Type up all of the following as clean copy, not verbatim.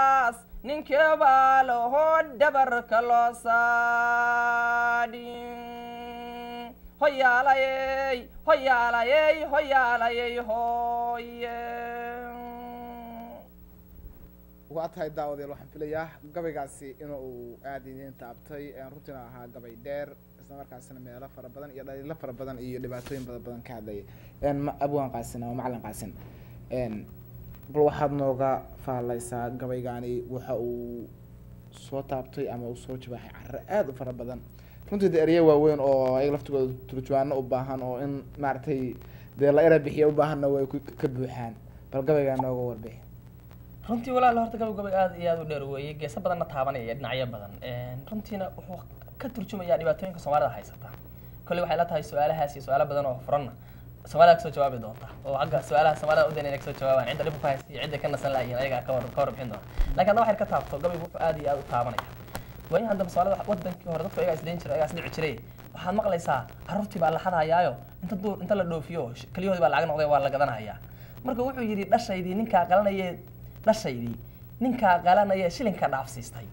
Dhibkaas ninkebaa lahoo dhabarka loo saadhin. Hoyaalayey, hoyaalayey, hoyaalayey, hooye. Waa tahay daawadayaal, waxaan filayaa gabaygaasi inuu aada idiin taabtay, runtiina ahaa gabay dheer, isla markaasina meelo fara badan iyo dhaliilo fara badan iyo dhibaatooyin badan badan ka hadlayay. Abwaan Qaasin ama Macalin Qaasin, bal waxaad nooga faaleysaa gabaygaani waxa uu soo taabtay ama uu soo jibaaxay carro aada u fara badan. Runtii de ereyo waaweyn oo ayaga laftigooda turjuwaano u baahan oo in maaragtay dee la era bixiya u baahanna way ka buuxaan. Bal gabaygaa nooga warbixi. Runtii walaal, horta gabay aad iyo aad u dheer weeye, geeso badanna taabanaya, dhinacyo badan. Runtiina wuxuu ka turjumayaa dhibaatooyinka Soomaalida haysata. Kolley waxay la tahay su-aalahaas iyo su-aalo badan oo furanna Soomaalida kasoo jawaabi doonta, oo xagga su-aalaha Soomaalida u dayn inay kasoo jawaabaan, cidda dhibka ku haysta iyo cidda ka nasan lahayiin ayagaa ka warbixin doona. Lakin hadda waxay ka taabto, gabaygu wuxuu aad iyo aad u taabanaya waayahan dambe Soomaalida. Wadankii hore dadku ayagaa isdayn jiray, ayagaa isdhici jiray. Waxaad maqlaysaa carruurtii baa la xadhayaayo, inta duur inta la dhoofiyo keliyahoodii baa lacag noqday, waa la gadanayaa. Marka wuxuu yidhi: dhashaydii ninkaa qalanayee, dhashaydii ninkaa qalanaya, shilinka dhaafsiistay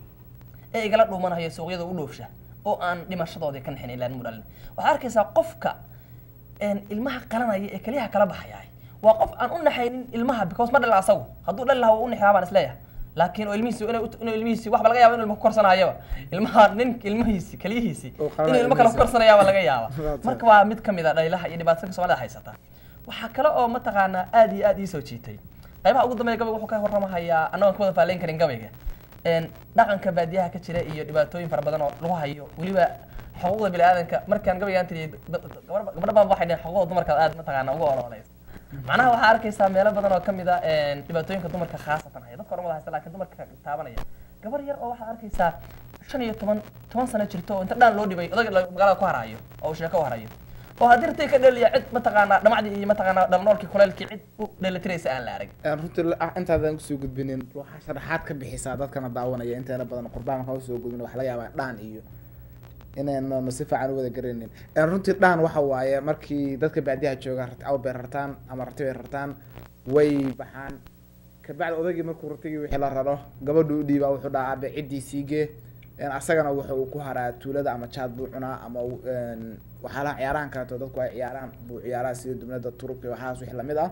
ee igala dhuumanaya suuqyada u dhoofsha, oo aan dhimashadoodii ka nixin ilaan mudhalin. Waxaad arkaysaa qofka ilmaha qalanaya ee keliyaha kala baxaya waa qof aan u naxaynin ilmaha, because ma dhalin asagu. Hadduu dhali lahaa waa u nixi baan isleeyahay, laakiin oo ilmihiisi inuu ilmihiisi waxba laga yaaba inuu ilmo ku korsanayaba, ilmaha nin ilmihiisi keliyihiisi Oo qalanaya inuu ilmo kale ku ilmihiisa. korsanayaaba laga yaaba. Waa tahay. Marka waa mid kamid a dhaliilaha iyo dhibaatooyinka Soomaalida haysata. Waxaa kale oo mataqaanaa aad iyo aad iisoo jiitay qaybaha ugu dambeeya gabayga. Wuxuu ka warramahayaa, annagoon ka wada faaleyn karin gabayga, dhaqanka baadiyaha ka jira iyo dhibaatooyin fara badan oo lagu hayo, weliba xuquuqda bini'aadanka. Markaan gabaygaan tiriyay, gabadha baan waxay dhaheen xuquuqda dumarka aad mataqaanaa uga ololeysa. Macnaha waxaa arkaysaa meelo badan oo kamid a dhibaatooyinka dumarka khaasatan haya, dadka ormada haysta laakiin dumarka taabanaya. Gabar yar oo waxaad arkaysaa 15, 10 sano jirto oo inta dhaan loo dhibay odag magaalada ku harayo oo uu sheeko u harayo, oo haddii ratay ka dheliya cid mataqaanaa dhamacdii iyo mataqaanaa dhalnoolkii kuleylkii cid u dheelitiraysa aan la arag. Runtii intaadan kusoo gudbinin, waxaa sharaxaad ka bixisaa dadkana daawanaya inteena badan qurbaan markaan usoo gudbin waxa laga yaabaa dhaan iyo inaynan si fiican u wada garanin. Runtii dhaan waxa waaye markii dadka baadiyaha jooga rati awr bay rartaan ama rati bay rartaan, way baxaan. Kabacdi odaygii markuu ratigii wixii la raro, gabadhu u dhiibaa, wuxuu dhahaa aabe ciddii siigee. Asagana wuxa uu ku haraa tuulada, ama jaad buu cunaa ama waxyaalaha ciyaarahan kaleeto dadku ay ciyaaraan buu ciyaaraa, sida dubnada, turubka iyo waxyaalahaas wixii lamid ah.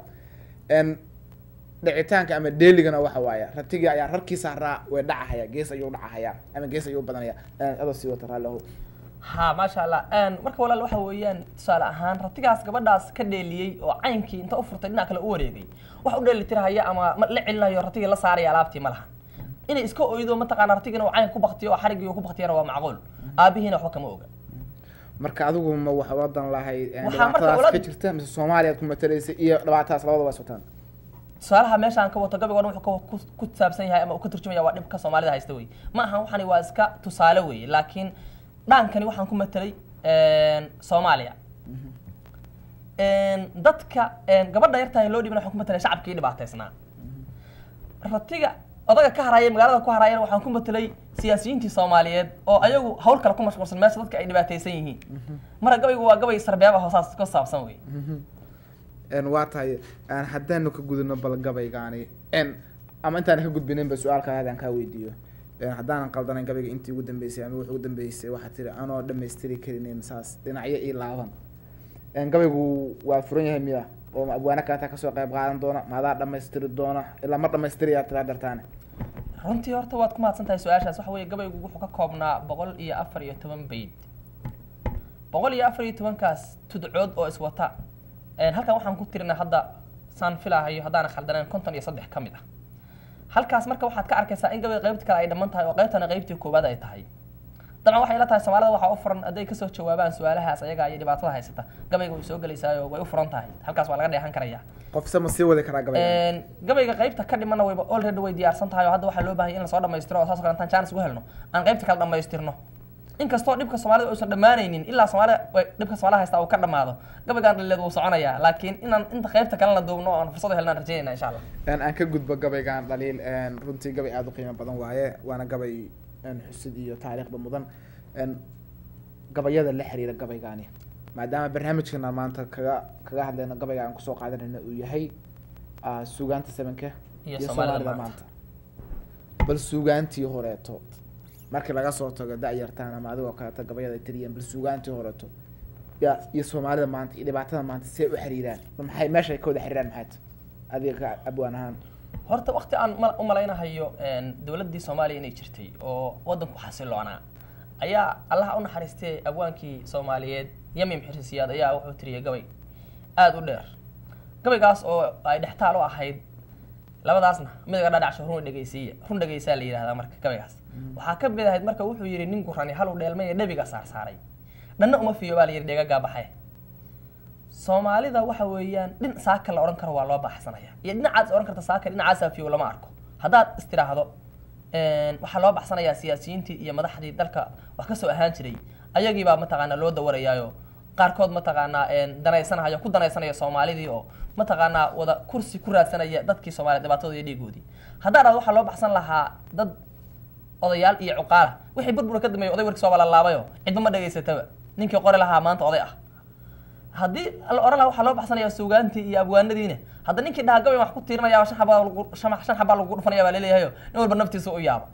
Dhicitaanka ama dheeligana waxa waaye ratigii ayaa rarkii saaraa way dhacahaya, gees ayuu dhacahaya ama gees ayuu badanaya. Adoo sii wata, raalli ahow. Ha, maasha Allah. Marka walaal, waxa weeyaan tusaale ahaan ratigaas gabadhaas ka dheeliyey oo caynkii inta u furtay dhinac kale u wareegay, wax u dheelitirhaya ama la celinayo ratigii la saaraya alaabtii ma laha. Inay iska oydo mataqaana ratigina uu caynka ku baktiyo oo xarigii uu ku baktiyana waa macquul, aabihiina waxba kama oga. Marka adigu ma waxa wadan lahayd Waxaa marka dhibaatadaas ka jirta mise Soomaaliya aad ku matalaysay iyo dhibaatadaas labadaba waa is wataan? Tusaalaha meesha aan ka wato gabayga o dhan wuxuu ku saabsan yahay ama uu ka turjumaya waa dhibka Soomaalida haysta wey. Ma ahan waxani waa iska tusaale wey, laakiin dhaankani waxaan ku matelay Soomaaliya. Dadka gabadha yartahay loo dhibana waxaan ku matelay shacabkii dhibaataysnaa. Ratiga odaga ka haraya magaalada ku harayana waxaan ku matelay siyaasiyiintii Soomaaliyeed oo ayagu hawl kale ku mashquulsan meesha dadka ay dhibaataysan yihiin. Marka gabaygu waa gabay sarbeeba hoosaas ku saabsan wey. Waa tahay. Haddaanu ka gudubno bal gabaygaani, ama intaan ka gudbinin ba su-aal kale haddaan kaa weydiiyo. Haddaanan qaldanayn, gabayga intii ugu dambeysay ama wixii ugu dambeysay waxaa tiri anoo dhamaystiri karinin saas dhinacyo ii laaban. Gabaygu waa furan yahay miya oo ma abwaano kaleetaa kasoo qayb qaadan doona, ma adaa dhamaystiri doona ilaa ma dhamaystirayaa tiraa dartaane? Runtii horta waad ku mahadsan tahay su-aashaas. Waxa weeye gabaygu wuxuu ka koobnaa 114 bayd. 114-kaas tudcood oo iswata, halkan waxaan ku tirinay hadda saan filahayo haddaanan khaldanayn 53 ka mid ah halkaas. Marka waxaad ka arkaysaa in gabayga qaybta kale ay dhamman tahay oo qaybtana qaybtii koowaad ay tahay. Dabcan waxay ila tahay Soomaalida waxaa u furan hadday kasoo jawaabaan su-aalahaas ayaga iyo dhibaatada haysata, gabayga way soo gelaysaa oo way u furan tahay, halkaas waa laga dheehan karaya. Qofse ma sii wadi karaa gabayga? Gabayga qaybta ka dhimana wayba already way diyaarsan tahay, oo hadda waxaa loo baahan in lasoo dhamaystiro oo saas oo kale intaan chance ugu helno aan qaybta kale dhamaystirno. Inkastoo dhibka Soomaalida uusan dhammaanaynin ilaa Soomaalida dhibka Soomaalida haysta uu ka dhamaado, gabaygaan dhalileed wuu soconayaa, laakiin inaan inta qaybta kalena duubno oo aan fursad u helnaan rajaynayna insha Allah. Aan ka gudbo gabaygan dhaliil. Runtii gabay aada u qiimo badan waaye, waana gabay xusid iyo taariikhba mudan. Gabayada la xiriira gabaygaani, maadaama barnaamijkana maanta kaga hadlayno gabayga aan kusoo qaadanayna uu yahay suugaanta sabanka iyo Soomaalida maanta. Bal suugaantii horeeto markii laga soo tago da-yartaan ama adigoo kaleeto gabayada ay tiriyeen, bal suugaantii horeeto ya iyo Soomaalida maanta iyo dhibaatada maanta see u xiriiraan? Ma maxay meesha ay ka wada xiriiraan? Maxay tahay adiga ka abwaan ahaan? Horta waqti aan u malaynahayo dowladdii Soomaaliya inay jirtay oo waddanku xasiloonaa ayaa Allaha u naxariistay abwaankii Soomaaliyeed Yamim Xirsiyaad ayaa wuxuu tiriyay gabay aada u dheer, gabaygaas oo ay dhextaal u ahayd labadaasna midaga dhadhacsho run dhegeysiiya, run dhegeysaa la yidhahdaa. Marka gabaygaas waxaa ka mid ahayd, marka wuxuu yidhi: "Nin gurani halu dheelmaya dhebiga saarsaaray, dhanna uma fiyo," baa la yidhi, "dhegagaa baxay." Soomaalida waxa weeyaan dhin saaka la odhan karo waa loo baxsanaya iyo dhinacaad is odhan karta saaka dhinacaasaa fiyo lama arko. Haddaad istiraahdo waxaa loo baxsanayaa siyaasiyiintii iyo madaxdii dalka wax ka soo ahaan jiray, ayagiibaa mataqaanaa loo dawarayaayo, qaarkood mataqaanaa danaysanhayo, ku danaysanaya Soomaalidii oo mataqaanaa wada kursi ku raadsanaya dadkii Soomaliya dhibaatadooda iyo dhiigoodii. Haddaa dhahdo waxaa loo baxsan lahaa dad odayaal iyo cuqaala, wixii burbura ka dambeeyay oday warkiis waa lalaabayo, cidba ma dhegaysataba, ninkii qori lahaa maanta oday ah. Haddii la oran lahaa waxaa loo baxsanaya suugaantii iyo abwaanadiina, hadda ninkii dhaha gabay wax ku tiirinaya shan xabaa lagu shan xabaa lagu dhufanaya baa laleeyahayo, nin walba naftiisa u yaaba.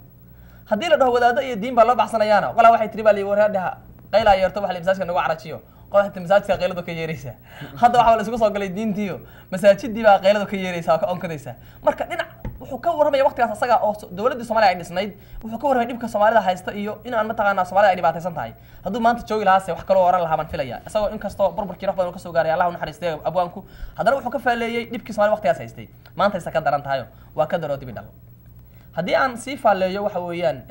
Haddii la dhaho wadaado iyo diin baa loo baxsanayaana, qolaa waxay tiri baa la war dhaha qaylaa yeerto waxa la masaajidka nagu carajiyo, qola waxay tiri masaajidka qayladu ka yeeraysaa. Hadda waxaa la isugu soo galay diintiyo masaajidii baa qayladu ka yeeraysaa oo ka onkadaysaa. Marka dhinac wuxuu ka warramaya waqtigaas asaga oo dowladdii Soomaaliya ay dhisnayd, wuxuu ka warramay dhibka Soomaalida haysta iyo in aan mataqaanaa Soomaalida ay dhibaataysan tahay. Hadduu maanta joogi lahaase wax kaloo oran lahaa baan filaya, isagoo inkastoo burburkii wax badan uu kasoo gaaray, Allah u naxariistay abwaanku, haddana wuxuu ka faaleeyey dhibkii Soomaalida waqtigaas haystay, maanta aysa ka daran tahayo waa ka daroo dibi dhal. Haddii aan sii faaleeyo, waxa weeyaan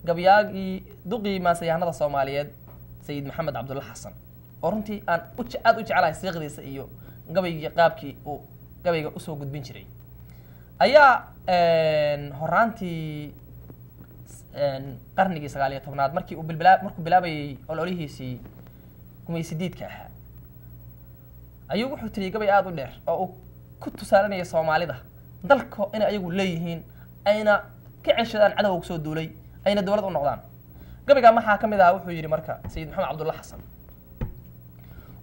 gabyaagii duqii maasayahanada Soomaaliyeed Sayid Maxamed Cabdulla Xasan, oo runtii aan aada u jecelahay siiqdiisa iyo gabaygii qaabkii uu gabayga usoo gudbin jiray, ayaa horaantii qarnigii 19aad markii uu bilbilaa markuu bilaabayay ololihiisii gumaysidiidka ahaa ayuu wuxuu tiriyay gabay aada u dheer oo uu ku tusaalanaya Soomaalida dalka inay ayagu leeyihiin, ayna ka ceshadaan cadowga kusoo duulay, ayna dowlad u noqdaan. Gabaygaa maxaa ka mid ahaa? Wuxuu yidhi marka Sayid Maxamed Cabdulla Xasan: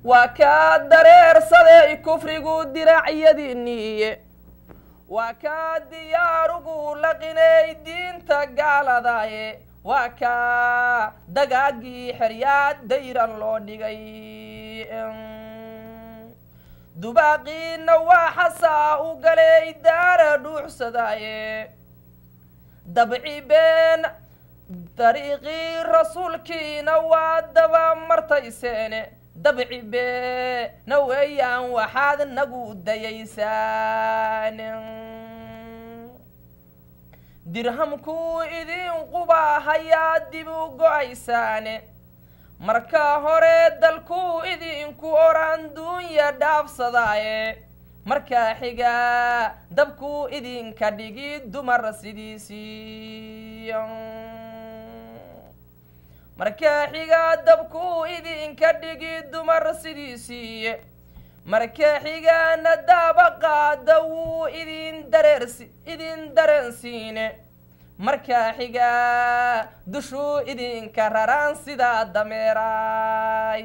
"Waa kaa dareersaday kufrigu diracyadiiniye, waa kaa diyaarugu laqinay diinta gaaladaye, waa kaa dagaagii xeryaad dayran loo dhigay, dubaaqiina waa xasaa u galay daara dhuuxsadaaye, dabci been dariiqii rasuulkiina waa daba martayseene, dabci beena weeyaan waxaad nagu dayaysaan, dirhamkuu idin qubaa hayaa dib u go-aysaane, marka hore dalkuu idinku oran duunya dhaafsadaaye, markaa xigaa dabkuu idinka dhigi dumar sidiisii, markaa xigaa dabkuu idinka dhigi dumar sidiisii, marka xigaana daaba qaada wuu idin dareersi idin dareensiine, markaa xigaa dushuu idinka raraan sidaa dameeraay."